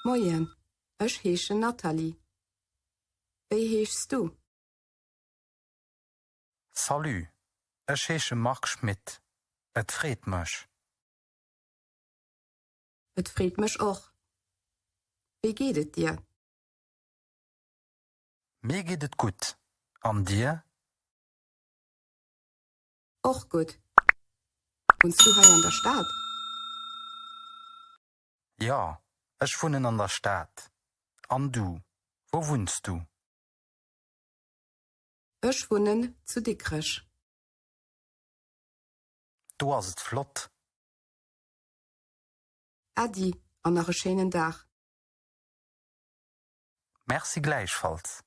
Moien, ech heeschen Nathalie. Wéi heeschs du? Salut, ech heesche Marc Schmit. Et freet mech. Et freet mech och. Wéi geet et dir? Mir geet et gutt, an dir? Och gutt. Wunns du hei an der Stad? Jo, ech wunnen an der Stad. An du, wou wunns du? Ech wunnen zu Dikrech. Do ass et flott. Äddi an nach e schéinen Dag. Merci gläichfalls.